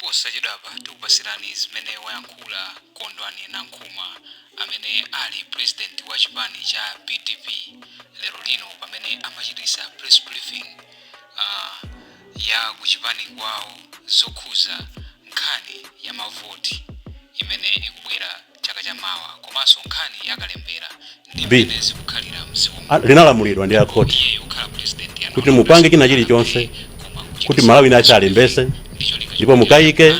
Posachedwapa tikupasirani zimene wayankhula Kondwani Nankhumwa, amene ali president wa chipani cha PDP, lero lino pamene amachitisa press briefing ya kuchipani kwawo zokhuza nkhani ya mavoti imene ikubwera chaka chamawa, komanso nkhani yakalembera ndi B. mmene zikukhalira mdziko. Linalamulidwa ndi akhoti Iye kukhala president kuti mupange china chilichonse kuti Malawi inachi alembese, ndipo mukayike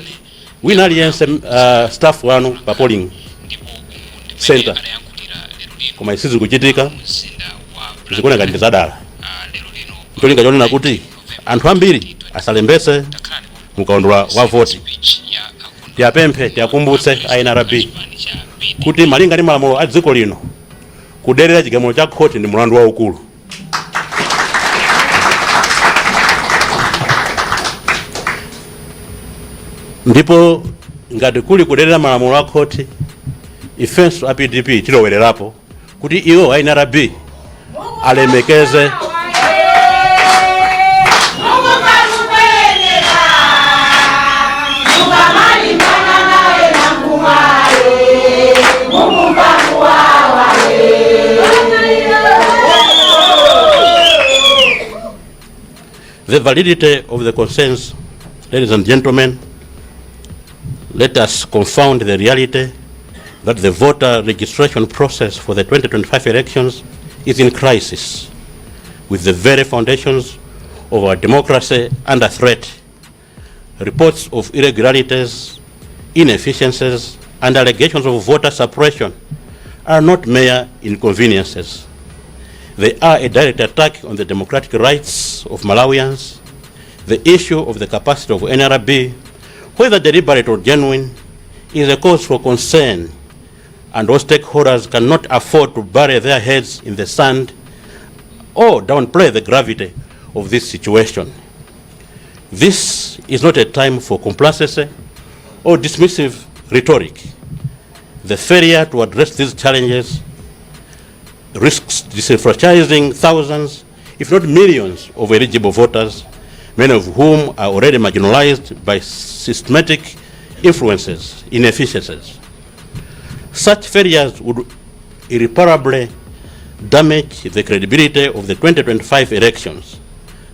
wina aliyense staff wanu pa polling center, koma isizikuchitika. Zikuoneka ndi zadala, cholinga chonena kuti anthu ambiri asalembese mukaundula wa voti. Tiyapemphe, tiyakumbutse a NRB kuti malinga ndi malamulo a dziko lino, kuderera chigamulo cha khoti ndi mulandu waukulu. Ndipo ngati kuli kuderera malamulo a khoti, ifenso a PDP tilowererapo kuti iwo a NRB alemekeze. The validity of the concerns, ladies and gentlemen, let us confound the reality that the voter registration process for the 2025 elections is in crisis, with the very foundations of our democracy under threat. Reports of irregularities, inefficiencies, and allegations of voter suppression are not mere inconveniences. They are a direct attack on the democratic rights of Malawians. The issue of the capacity of NRB, whether deliberate or genuine, is a cause for concern, and all stakeholders cannot afford to bury their heads in the sand or downplay the gravity of this situation. This is not a time for complacency or dismissive rhetoric. The failure to address these challenges risks disenfranchising thousands, if not millions, of eligible voters, many of whom are already marginalized by systematic influences, inefficiencies. Such failures would irreparably damage the credibility of the 2025 elections,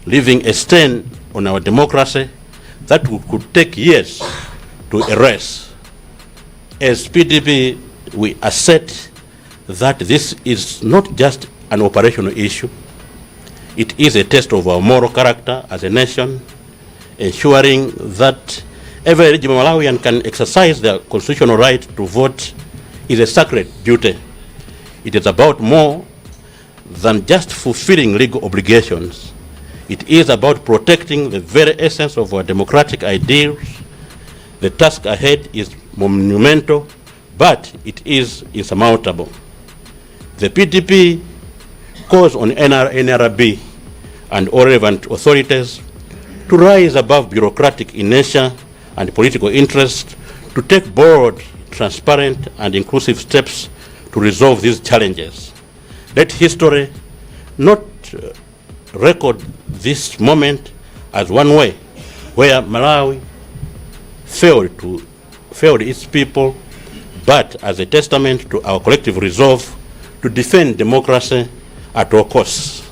leaving a stain on our democracy that could take years to erase. As PDP, we assert that this is not just an operational issue. It is a test of our moral character as a nation, ensuring that every eligible Malawian can exercise their constitutional right to vote is a sacred duty. It is about more than just fulfilling legal obligations. It is about protecting the very essence of our democratic ideals. The task ahead is monumental, but it is insurmountable. The PDP calls on NRB and all relevant authorities to rise above bureaucratic inertia and political interest, to take bold, transparent, and inclusive steps to resolve these challenges. Let history not record this moment as one way where Malawi failed its people, but as a testament to our collective resolve to defend democracy at all costs.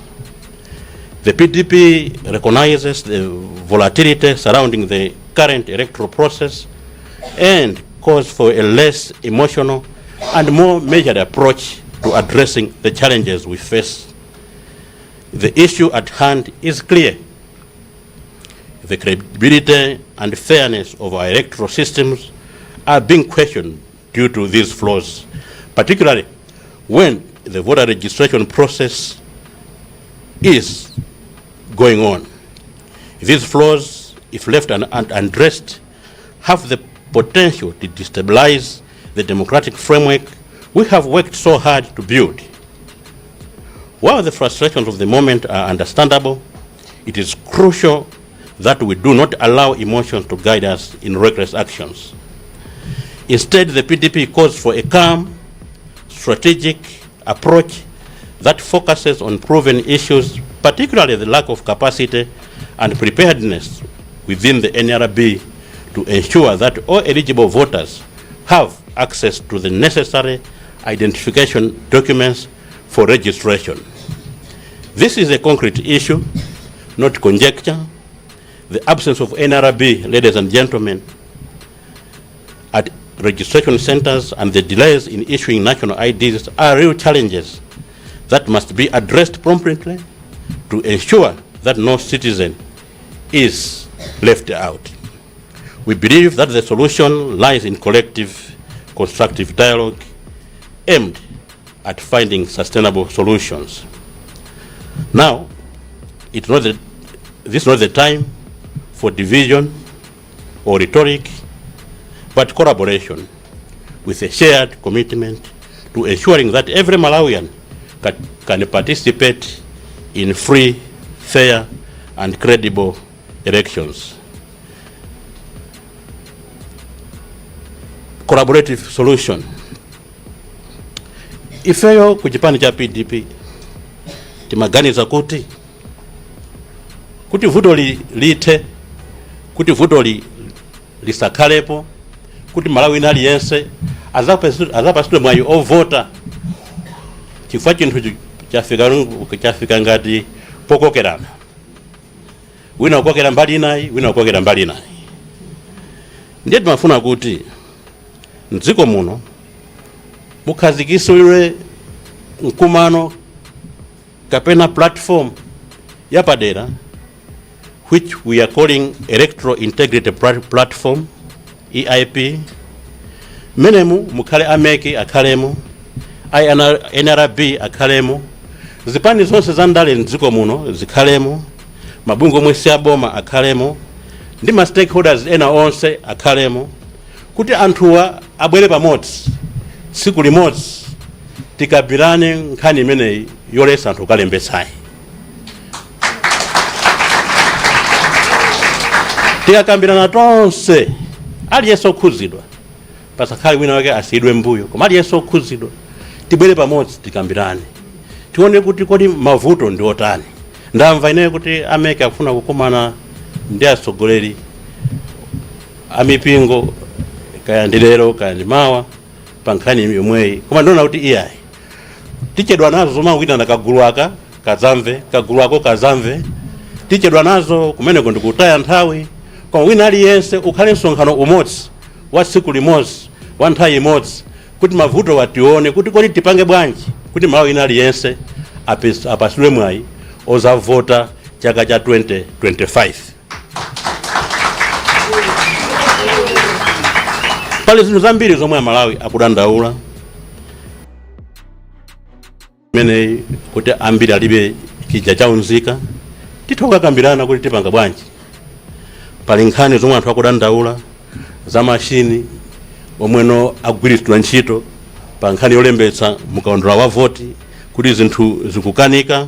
The PDP recognizes the volatility surrounding the current electoral process and calls for a less emotional and more measured approach to addressing the challenges we face. The issue at hand is clear. The credibility and fairness of our electoral systems are being questioned due to these flaws, particularly when the voter registration process is going on. These flaws, if left unaddressed, have the potential to destabilize the democratic framework we have worked so hard to build. While the frustrations of the moment are understandable, it is crucial that we do not allow emotions to guide us in reckless actions. Instead, the PDP calls for a calm, strategic approach that focuses on proven issues, particularly the lack of capacity and preparedness within the NRB to ensure that all eligible voters have access to the necessary identification documents for registration. This is a concrete issue, not conjecture. The absence of NRB, ladies and gentlemen, at registration centers and the delays in issuing national IDs are real challenges that must be addressed promptly to ensure that no citizen is left out. We believe that the solution lies in collective, constructive dialogue aimed at finding sustainable solutions. Now, it's not the, this is not the time for division or rhetoric, but collaboration with a shared commitment to ensuring that every Malawian can participate in free, fair, and credible elections. Collaborative solution. Ifeyo ku chipani cha PDP timaganiza kuti vuto lithe, kuti vutoli lisakhalepo, kuti Malawi wina aliyense azapasidwe mwayi ovota, chifukwa chinthu chafika ngati pokokerana, wina ukokera mbali inayi, wina ukokera mbali inayi. Ndiye timafuna kuti mdziko muno mukhazikitsidwe mkumano kapena platform yapadera, which we are calling Electoral Integrity Platform, EIP. Mmenemu mukhale a MEC akhalemo, NRB akhalemo, zipani zonse za ndale mdziko muno zikhalemo, mabungwe omwe si aboma akhalemo, ndi ma stakeholders ena onse akhalemo, kuti anthuwa abwere pamodzi tsiku limodzi, tikambirane nkhani imeneyi yoletsa anthu kukalembetsayi. Tikakambirana tonse, aliyense okhuzidwa, pasakhale wina wake asiyidwe mbuyo, koma aliyense okhuzidwa, tibwere pamodzi, tikambirane, tione kuti kodi mavuto ndi otani. Ndamva ineyo kuti a MEC akufuna kukumana ndi atsogoleri amipingo, kaya ndi lero kaya ndi mawa, pa nkhani yomweyi. Koma ndiona kuti iyayi, tichedwa nazo zomangwitana kagulu aka kadzamve, kagulu ako kadzamve, tichedwa nazo kumeneko, ndikutaya nthawi. Koma wina aliyense ukhale msonkhano umodzi wa tsiku limodzi, wa nthawi imodzi, kuti mavuto watione kuti kodi tipange bwanji kuti Malawi wina aliyense apasidwe mwayi ozavota chaka cha 2025. Pali zinthu zambiri zomwe Amalawi akudandaula imeneyi, kuti ambiri alibe chija chaunzika, titha kukakambirana kuti tipanga bwanji. Pali nkhani zomwe anthu akudandaula za mashini omweno agwiritsidwa ntchito pa nkhani yolembetsa mukaundula wa voti, kuti zinthu zikukanika.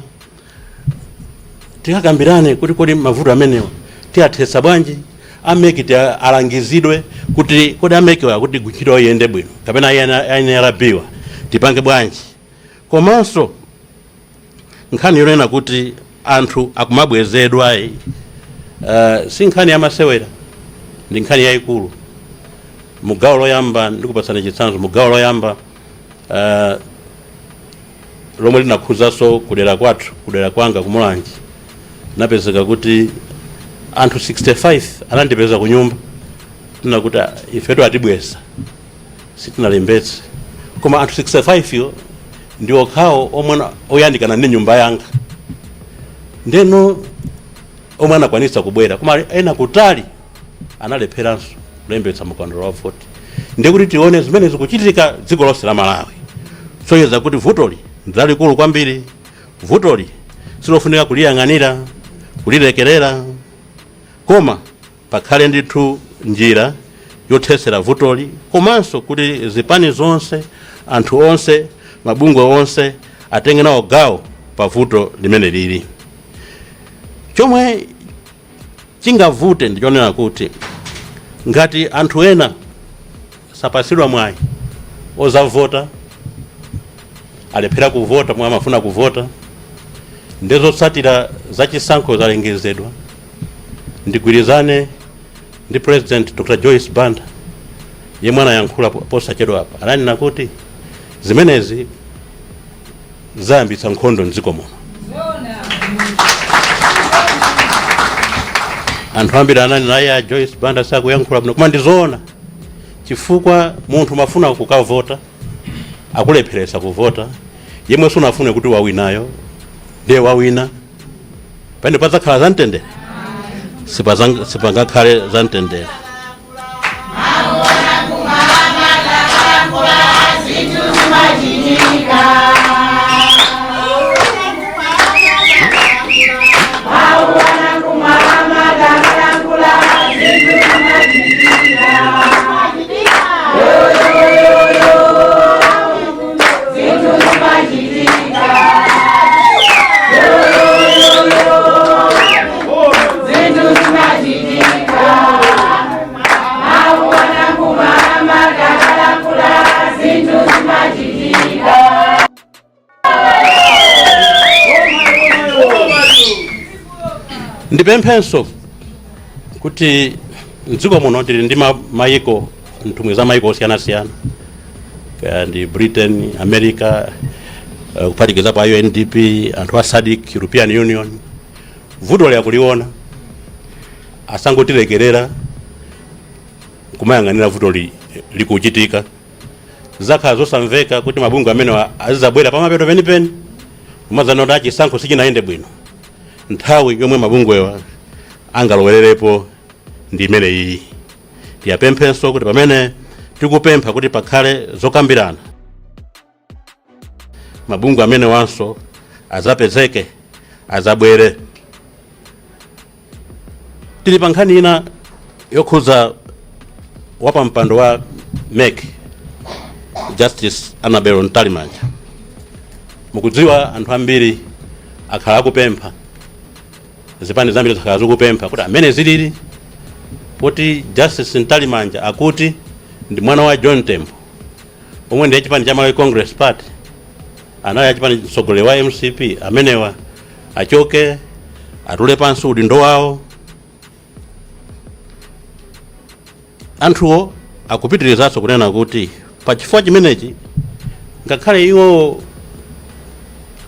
Tikakambirane kuti kodi mavuto amenewa tiyathetsa bwanji. A MEC alangizidwe kuti kodi a MEC wa kuti ntchito iyende bwino, kapena NRB wa tipange bwanji. Komanso nkhani yonena kuti anthu akumabwezedwa, si nkhani yamasewera, ndi nkhani yayikulu. Mugawo loyamba, ndikupatsani chitsanzo, mugawo loyamba lomwe linakhuzanso kudera kwathu, kudera kwanga kuMulanje, napezeka kuti anthu 65 anandipeza ku nyumba tina kuti, "Ah, ifetu atibweza, sitinalembetse." Koma anthu 65 yo ndi okhawo omwe oyandikana ndi nyumba yanga, ndeno omwe anakwanitsa kubwera, koma ena kutali analepheranso kulembetsa mukaundula wa voti. Ndikuti tione zimene zikuchitika dziko lonse la Malawi, sonyeza kuti vutoli ndi lalikulu kwambiri. Vutoli silofunika kuliyang'anira, kulilekerera, koma pakhale ndithu njira yothetsera vutoli, komanso kuti zipani zonse, anthu onse, mabungwe onse atenge nawo gawo pa vuto limene lili. Chomwe chingavute ndichonena kuti ngati anthu ena sapasidwa mwayi ozavota, alephera kuvota mwa amafuna kuvota, ndizotsatira zachisankho zalengezedwa. Ndigwirizane Ndi President Dr Joyce Banda yemwe anayankhula posachedwa apa, ananena kuti zimenezi zayambitsa nkhondo mdziko muno. Anthu ambiri ananena, "Aya, Joyce Banda sakuyankhula bwino," koma ndizoona, chifukwa munthu umafuna kukavota, akulepheresa kuvota. Yemwe sunafune kuti wawinayo ndiye wawina. Pamene padzakhala zamtendere? Sipangakhale zamtendere. Ndipemphenso kuti mdziko muno tili ndi mayiko, nthumwi za mayiko osiyanasiyana, kaya ndi Britain, America, kuphatikizapo a UNDP, anthu a SADC, European Union. Vuto liyakuliona, asangotilekerera kumayang'anira vuto likuchitika. Zakhala zosamveka kuti mabungwe amene azizabwera pamapeto penipeni kumadzanena kuti chisankho sichinayende bwino. Nthawi yomwe mabungwewa angalowererepo ndi imene iyi. Tiyapemphenso kuti pamene tikupempha kuti pakhale zokambirana, mabungwe amene wanso azapezeke, azabwere. Tili pa nkhani ina yokhudza wapampando wa MEC, Justice Annabel Mtalimanja. Mukudziwa, anthu ambiri akhala akupempha, zipani zambiri zakhala zikupempha kuti amene zilili poti Justice Mtalimanja akuti ndi mwana wa John Tembo, omwe ndiye chipani cha Malawi Congress Party, anali achipani, mtsogoleri wa MCP, amenewa achoke, atule pansi udindo wawo. Anthuwo akupitirizanso kunena kuti pachifukwa chimenechi, ngakhale iwo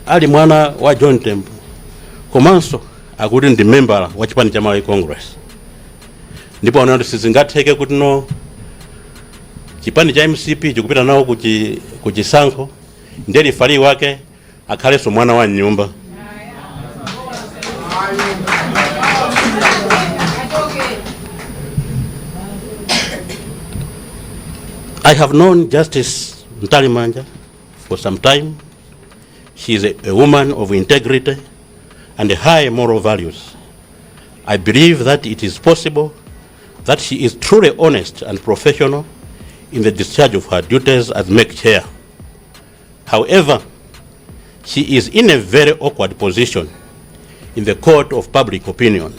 ali mwana wa John Tembo, komanso akuti ndi membala wa chipani cha Malawi Congress, ndipo anaona kuti sizingatheke kuti no, chipani cha MCP chikupita nawo kuchisankho, ndiye referee wake akhalenso mwana wa mnyumba. I have known Justice Mtalimanja for some time. She is a woman of integrity and high moral values. I believe that it is possible that she is truly honest and professional in the discharge of her duties as MEC chair. However, she is in a very awkward position in the court of public opinion.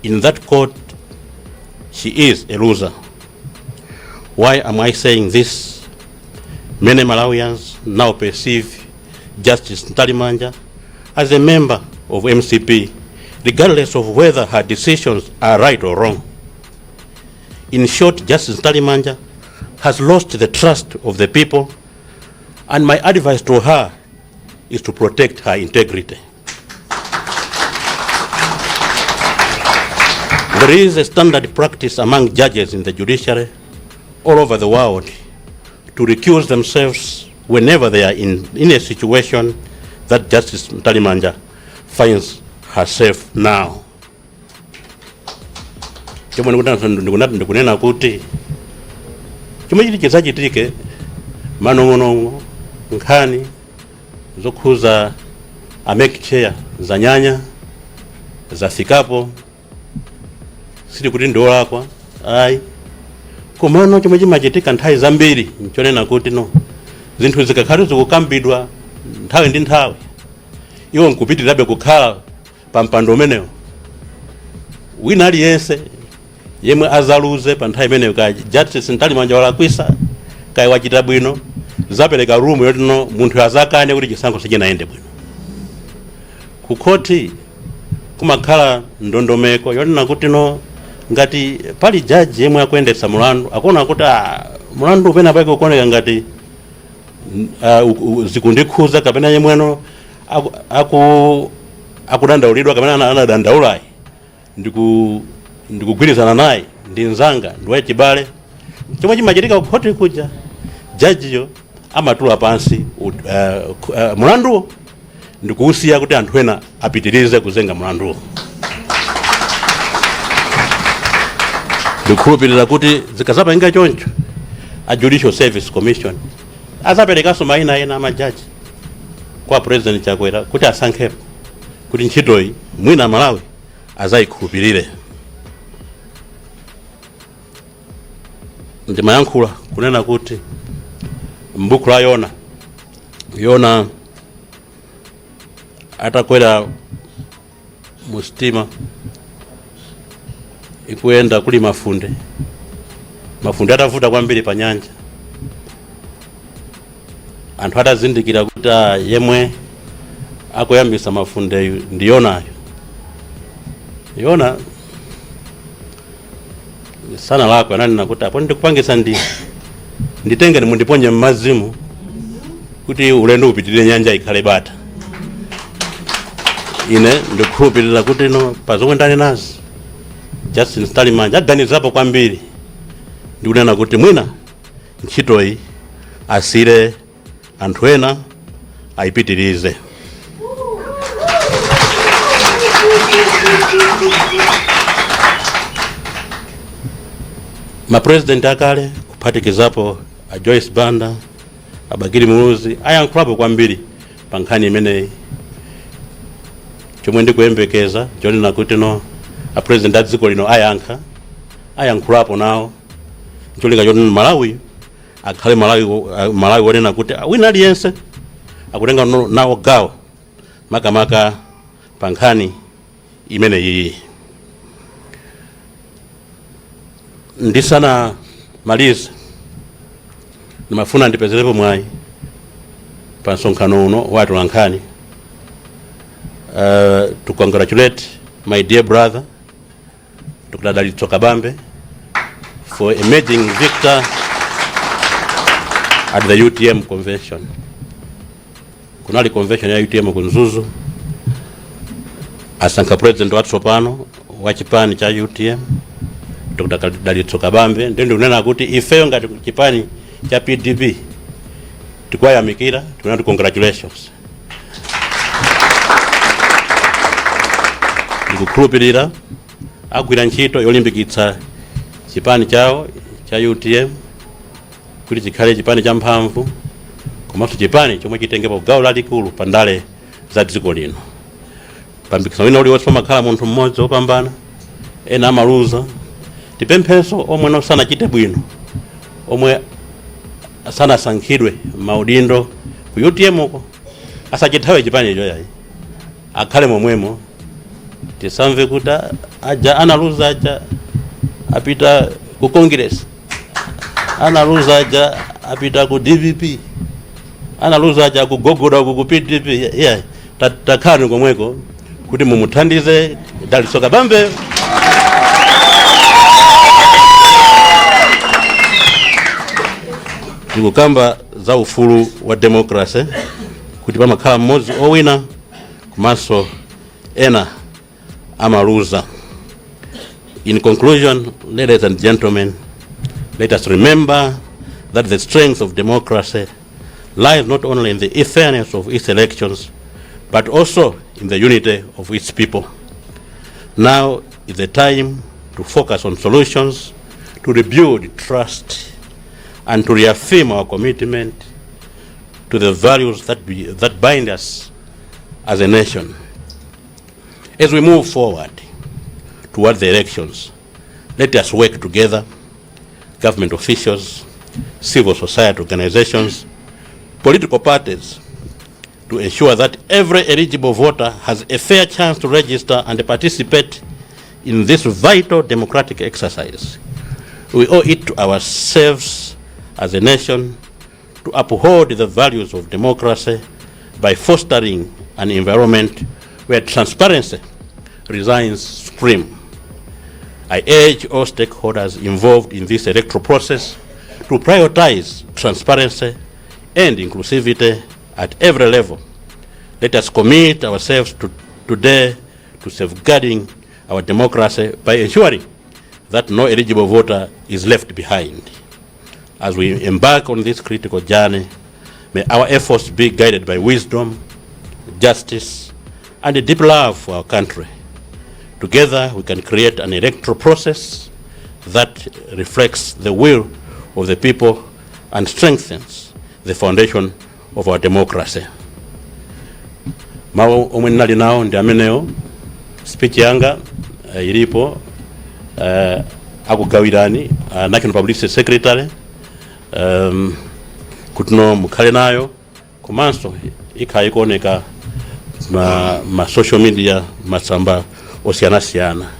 In that court, she is a loser. Why am I saying this? Many Malawians now perceive Justice Mtalimanja as a member of MCP, regardless of whether her decisions are right or wrong. In short, Justice Mtalimanja has lost the trust of the people, and my advice to her is to protect her integrity. There is a standard practice among judges in the judiciary all over the world to recuse themselves whenever they are in a situation that Justice Mtalimanja finds herself now. Chomwe ndikunena kuti chomwe chiti chizachitike, manong'onong'o, nkhani zokhuza a MEC chair zanyanya, zafikapo. Sili kuti ndiolakwa, ayi, komano chomwe chimachitika nthawi zambiri nchonena kuti no, zinthu zikakhale zikukambidwa nthawi ndi nthawi, iwo nkupitirirabe kukhala pa mpando umenewo, wina aliyense yemwe azaluze pa nthawi imeneyo, kaya Justice Mtalimanja walakwisa, kaya wachita bwino, zapereka room yoti no, munthu azakane kuti chisankho sichinayende bwino. Ku khoti Kumakhala ndondomeko yonena kuti no, ngati pali jaji yemwe akuyendetsa mulandu akuona kuti mulandu upena pake ukuoneka ngati zikundikhuza kapena yemweno akudandaulidwa kapena anadandaulayi ndikugwirizana naye, ndi nzanga, ndi wachibale, chomwe chimachitika kukhoti kuja, jajiyo amatula pansi mulanduwo ndikuusiya kuti anthu ena apitirize kuzenga mulanduwo. Ndikukhulupirira kuti zikazapanga choncho, a Judicial Service Commission azaperekanso mayina ena amajaji kwa President Chakwera kuti asankhepo, kuti ntchitoyi mwina Malawi azayikhulupirire. Ndimayankhula kunena kuti m'buku la Yona, Yona atakwera mu sitima ikuyenda kuli mafunde, mafunde atavuta kwambiri pa nyanja, anthu atazindikira kuti yemwe akuyambisa mafundeyu ndi Yonayo, Yona sanalakwe, ananena kuti apo ndikupangisa ndi nditengeni mundiponye mmadzimu kuti ulendo upitirire, nyanja ikhale bata. Ine ndikukhulupirira kuti no, pa zomwe ndanenazi, Justice Mtalimanja aganizapo kwambiri ndikunena kuti mwina ntchitoyi asire anthu ena ayipitirize. Mapresident akale, kuphatikizapo a Joyce Banda, a Bakili Muluzi, ayankhulapo kwambiri pa nkhani imeneyi. Chomwe ndikuyembekeza chonena kuti no, a president a dziko lino ayankha, ayankhulapo nawo, cholinga choti Malawi akhale Malawi, Malawi wonena kuti wina aliyense akutenga nawo gawo, makamaka pa nkhani imeneyi. Ndisanamalize, ndimafuna ndipezerepo mwayi pa msonkhano uno wa atolankhani to congratulate my dear brother Dr. Dalitso Kabambe for emerging victor at the UTM convention. Kunali convention ya UTM ku Mzuzu, asankha president watsopano wa chipani cha UTM, Dr. Dalitso Kabambe. Ndiye ndikunena kuti ifeyo ngati chipani cha PDP tikuwayamikira, tikunena kuti congratulations. Ndikukhulupirira agwira ntchito yolimbikitsa chipani chawo cha UTM kuti chikhale chipani cha mphamvu komanso chipani chomwe chitengepo gawo lalikulu pa ndale za dziko lino. Pa mpikisano wina uliwonse pamakhala munthu mmodzi wopambana, ena amaluza. Tipemphenso omwe no sanachite bwino, omwe sanasankhidwe maudindo ku UTM uko, asachithawe chipanicho yayi, akhale momwemo. Tisamve kuti aja analuza aja apita ku Congress, analuza aja apita ku DPP, analuza aja kugogoda ku PDP. Yeah, takhalani komweko kuti mumuthandize Dalitso Kabambe. Tikukamba za ufulu wa democracy, kuti pamakhala mmodzi owina komanso ena amaluza. In conclusion, ladies and gentlemen, let us remember that the strength of democracy lies not only in the fairness of its elections, but also in the unity of its people. Now is the time to focus on solutions, to rebuild trust, and to reaffirm our commitment to the values that bind us as a nation. As we move forward toward the elections, let us work together, government officials, civil society organizations, political parties, to ensure that every eligible voter has a fair chance to register and participate in this vital democratic exercise. We owe it to ourselves as a nation to uphold the values of democracy by fostering an environment where transparency, presides supreme. I urge all stakeholders involved in this electoral process to prioritize transparency and inclusivity at every level. Let us commit ourselves today to safeguarding our democracy by ensuring that no eligible voter is left behind. As we embark on this critical journey, may our efforts be guided by wisdom, justice, and a deep love for our country. Together, we can create an electoral process that reflects the will of the people and strengthens the foundation of our democracy. Mawu omwe ndinali nawo ndi amenewo. Speech yanga ilipo, akugawirani National Publicity Secretary kuti no mukhale nayo, komanso ikhala ikuoneka ma social media, masamba osiyanasiyana.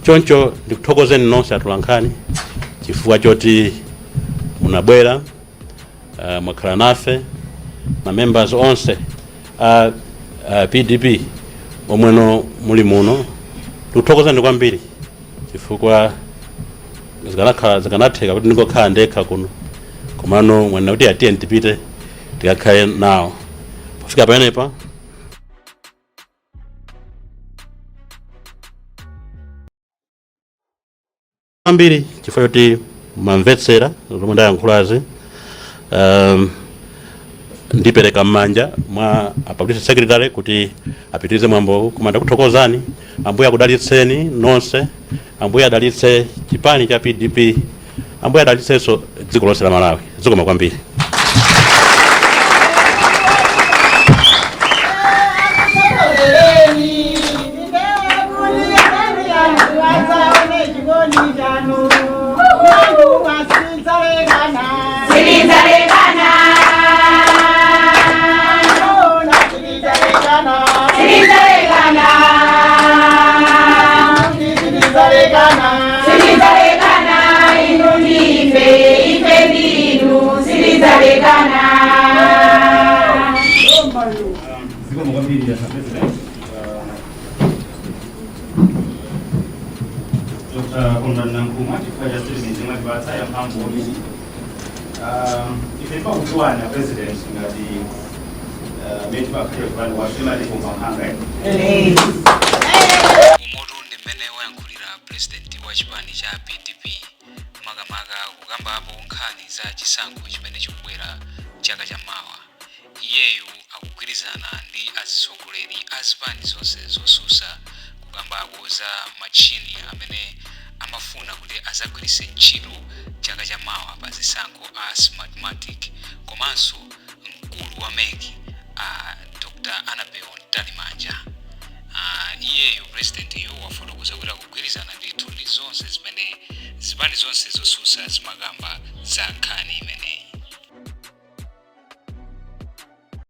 Choncho ndikuthokozeni nonse atolankhani chifukwa choti munabwera, mwakhala nafe, ma members onse a PDP omweno muli muno, ndikuthokozani kwambiri chifukwa zikanakhala zikanatheka kuti ndingokhala ndekha kuno, komano mwanena kuti atiye tipite tikakhale nawo. Pofika pamenepa kwambiri chifukwa choti mwamvetsera zomwe ndayankhulazi. Ndipereka m'manja mwa a publicity secretary kuti apitirize mwambowu, koma ndakuthokozani. Ambuye akudalitseni nonse, Ambuye adalitse chipani cha PDP, Ambuye adalitsenso dziko lonse la Malawi. Zikoma kwambiri. Silidzalekana, inu ndife, ife ndinu, silidzalekana. Zikomo kwambiri ya President. Dr. Kondwani Nankhumwa, chifukwa cha statement yomwe mwatipatsa ya mphamvu kwambiri. Ife timakudziwani President ngati mmene timakhalira kupani kwathu, timati kumpankhanga. Umutu ndi mmene wayankhulira President wa chipani cha PDP, makamaka kukambapo nkhani za chisankho chimene chikubwera chaka chammawa. Iyeyu akugwirizana ndi atsogoleri a zipani zonse zosusa kukambako za machini amene amafuna kuti azagwiritse ntchito chaka chamawa pa zisankho a Smartmatic, komanso mkulu wa MEC a Dr Annabel Mtalimanja. Iyeyu president-yu wafotokoza kuti akugwirizana ndithu ndi zonse zimene zipani zonse zosusa zimakamba za nkhani imeneyi.